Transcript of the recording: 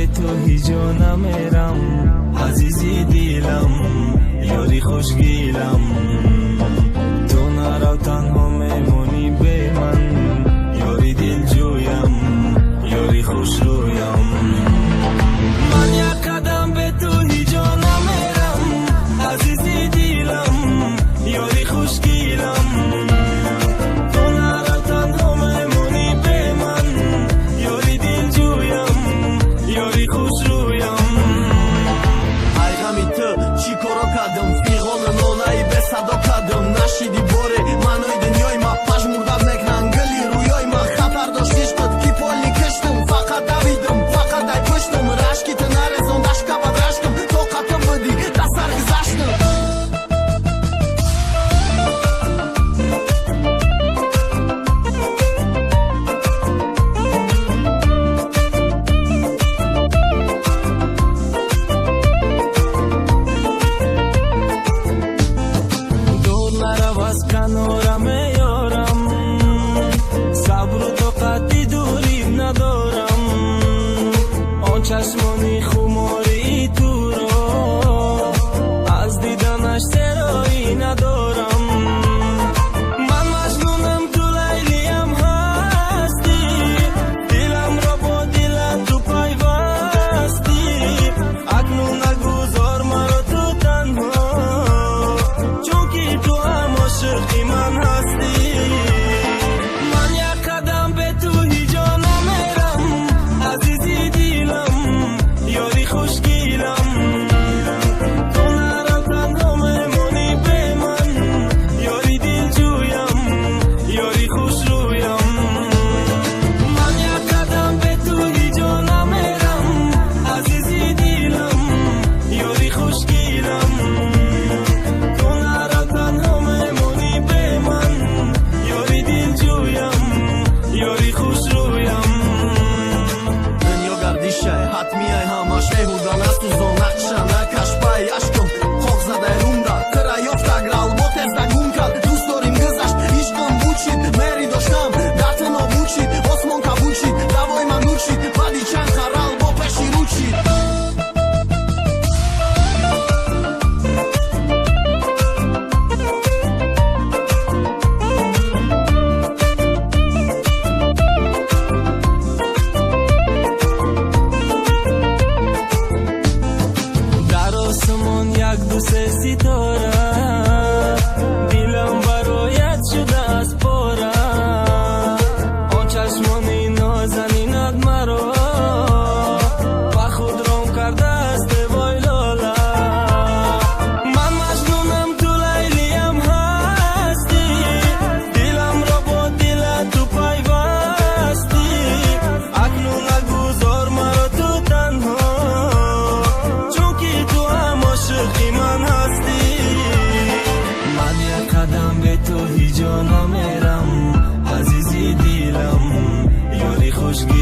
бе ту ҳеҷ ҷо намерам, азизи дилам, ёри хушгилам. Ту наро танҳо мемонӣ бе ман, ёри дилҷӯям, ёри хушрӯям. Ман як қадам бе ту ҳеҷ ҷо намерам, азизи дилам, ёри хушгилам. Ту наро танҳо мемонӣ бе ман, ёри дилҷӯям, ёри хушрӯям. Ай ғами ту чӣ коро кардам, фиғону нолаи бесадо кардам. Нашиди боре маънои дунёи ма, пажмурда мекунанд гули рӯёи ма. Хатар дошт ишқат, ки поли киштам, фақат давидам, фақат ай пуштам. Рашки ту нарезон ашка бад рашкам, тоқатам будӣ, да сар гузаштам. Дур нарав, аз канора меёрам, сабру тоқати дурӣ надорам. Он чашмони хумории туро аз диданаш сероӣ надорам. Ман маҷнунам, ту лайлиям ҳастӣ, диламро бо дилат ту пайвастӣ. Акнун нагузор маро ту танҳо, чунки ту ҳам ошиқи ман ҳастӣ. Ман як қадам бе ту ҳеҷ ҷо намерам, азизи дилам, ёри хушгилам. Ту наро танҳо мемонӣ бе ман, ёри дилҷӯям, ёри хушрӯям. Ман як қадам бе ту ҳеҷ ҷо намерам, азизи дилам, ёри хушгилам. Ту наро танҳо мемонӣ бе ман, ёри дилҷӯям, ёри хушрӯям. Дунё гардишай, ҳатмияй, ҳамаш беҳуда насӯзон. Нақша накаш пай ашкам, хок задай румда, тира ёфта гралбо тезда гум кард. Дӯст дорим гузашт, ишқам бучид, мери доштам дар ту нобуд шид. Осмон кабуд шид, давои ман нур шид, баъди чанд харал бо пеши руд шид. Дар осмон як ду се ситора, дилам бароят шудааст пора. Он чашмони нозанинат маро ба худ ром кардааст, вой лола. Ман маҷнунам, ту лайлиям ҳастӣ, диламро бо дилат ту пайвастӣ. Акнун нагузор маро ту танҳо, чунки ту ҳам ошиқи ман ҳастӣ. Ман як қадам бе ту ҳеҷ ҷо намерам, азизи дилам, ёри хушгилам.